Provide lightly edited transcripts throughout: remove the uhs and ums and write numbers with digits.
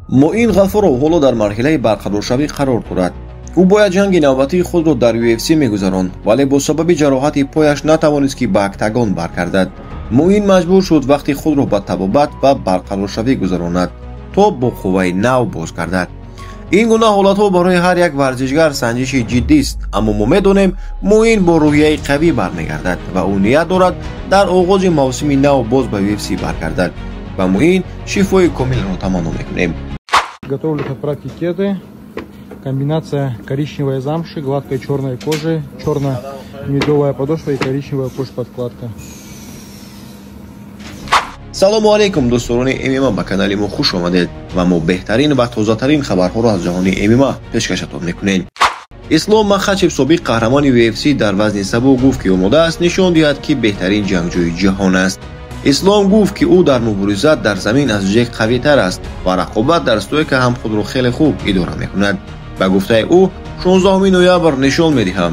Муин Ғафуров ҳоло дар марҳилаи барқароршавӣ қарор дорад. Ӯ бояд ҷанги навбатии худро дар UFC мегузаронд, вале бо сабаби ҷароҳати пояш натавонист, ки ба октагон баргардад. Муин маҷбур шуд вақти худро ба табобат ва барқароршавӣ гузаронад, то бо қувваи нав бозгардад. Ин гуна ҳолатҳо барои ҳар як варзишгар санҷиши ҷиддист, аммо мо медонем, Муин бо рӯҳияи қавӣ бармегардад ва ӯ ният дорад дар оғози мавсими нав боз ба UFC баргардад. Ба Муин шифои комилро таманно мекунем. Готовлю к отправке кеды. Комбинация коричневой замши, гладкой черной кожи, черно-медовая подошва и коричневая кожа-подкладка. Салому алейкум, дӯстдорони ММА, ба канали мо хуш омадед ва мо беҳтарин ва тозатарин хабарҳоро аз ҷаҳони ММА пешкашатон мекунем. Ислом Махачев, собиқ қаҳрамони UFC дар вазни сабук, гуфт, ки омода аст нишон диҳад, ки беҳтарин ҷангҷӯи ҷаҳон аст. Ислом гуфт, ки ӯ дар мубориза дар замин аз Ҷек қавитар аст ва рақобат дар стойка ҳам худро хеле хуб идора мекунад. Ба гуфтаи ӯ, 16 ноябр нишон медиҳам,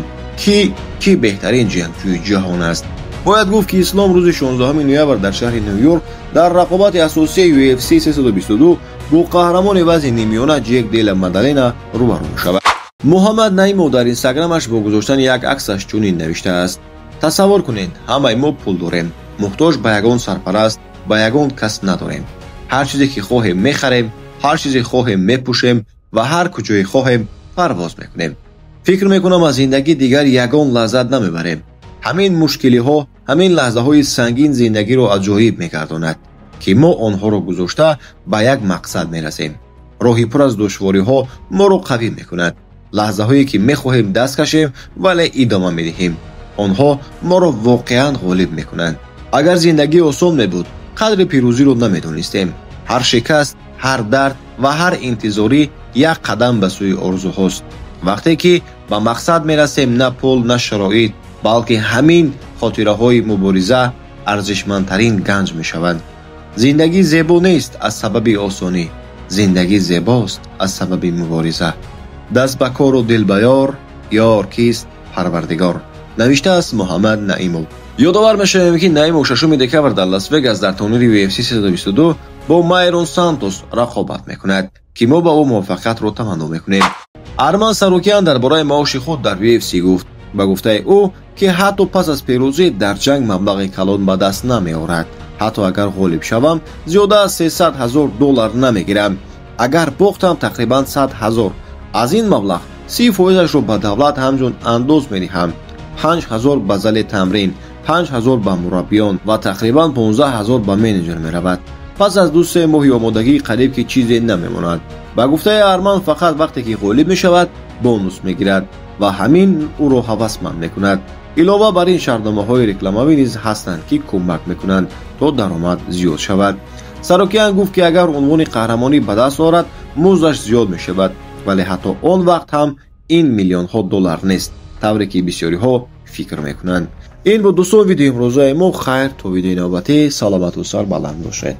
ки беҳтарин ҷангҷӯи ҷаҳон аст. Бояд гуфт, ки Ислом рӯзи 16 ноябр дар шаҳри Ню-Йорк дар рақобати асосии UFC 322 бо қаҳрамони вазни ниммиёна Ҷек Дела Мадалена рӯбарӯ мешавад. Муҳаммад Наимов дар Инстаграмаш бо гузоштани як аксаш чунин навиштааст: «Тасаввур кунед, ҳамаи мо пул дорем, муҳтоҷ ба ягон сарпараст, ба ягон кас надорем. Ҳар чизе ки хоҳем, мехарем, ҳар чизе хоҳем, мепӯшем ва ҳар куҷое хоҳем, парвоз мекунем. Фикр мекунам, аз зиндагӣ дигар ягон лаззат намебарем. Ҳамин мушкилиҳо, ҳамин лаҳзаҳои сангин зиндагиро аҷоиб мегардонад, ки мо онҳоро гузошта ба як мақсад мерасем. Роҳи пур аз душвориҳо моро қавӣ мекунад. Лаҳзаҳое ки мехоҳем даст кашем, вале идома медиҳем, онҳо моро воқеан ғолиб мекунанд. Агар зиндагӣ осон мебуд, қадри пирӯзиро намедонистем. Ҳар шикаст, ҳар дард ва ҳар интизорӣ як қадам ба сӯи орзуҳост. Вақте ки ба мақсад мерасем, на пул, на шароит, балки ҳамин хотираҳои мубориза арзишмандтарин ганҷ мешаванд. Зиндагӣ зебо нест аз сабаби осонӣ, зиндагӣ зебост аз сабаби мубориза. Даст ба кору дил ба ёр, ёр кист? Парвардигор», навиштааст Муҳаммад Наимов. Ёдовар мешавем, ки Наимов 6 декабр дар Лас-Вегас дар турнири UFC 322 бо Майрон Сантос рақобат мекунад, ки мо ба ӯ муваффақиятро таманно мекунем. Арман Сарукян дар бораи маоши худ дар UFC гуфт. Ба гуфтаи ӯ, ки ҳатто пас аз пирӯзӣ дар ҷанг маблағи калон ба даст намеорад. «Ҳатто агар ғолиб шавам, зиёда аз 300 ҳазор доллар намегирам. Агар бохтам, тақрибан 100 ҳазор. Аз ин маблағ 30 фоизашро ба давлат ҳамчун андоз медиҳам, 5 ҳазор ба зали тамрин, 5 ҳазор ба мураббиён ва тақрибан 15 ҳазор ба менеҷер меравад. Пас аз 2-3 моҳи омодагӣ қариб ки чизе намемонад». Ба гуфтаи Арман, фақат вақте ки ғолиб мешавад, бонус мегирад ва ҳамин ӯро ҳавасманд мекунад. Илова бар ин, шартномаҳои рекламавӣ низ ҳастанд, ки кӯмак мекунанд, то даромад зиёд шавад. Сарукян гуфт, ки агар унвони қаҳрамонӣ ба даст орад, муздаш зиёд мешавад, вале ҳатто он вақт ҳам ин миллионҳо доллар нест, тавре ки бисёриҳо фикр мекунанд. Ин буд, дӯстон, видеои имрӯзаи мо. Хайр, то видеои навбатӣ саломату сарбаланд бошед.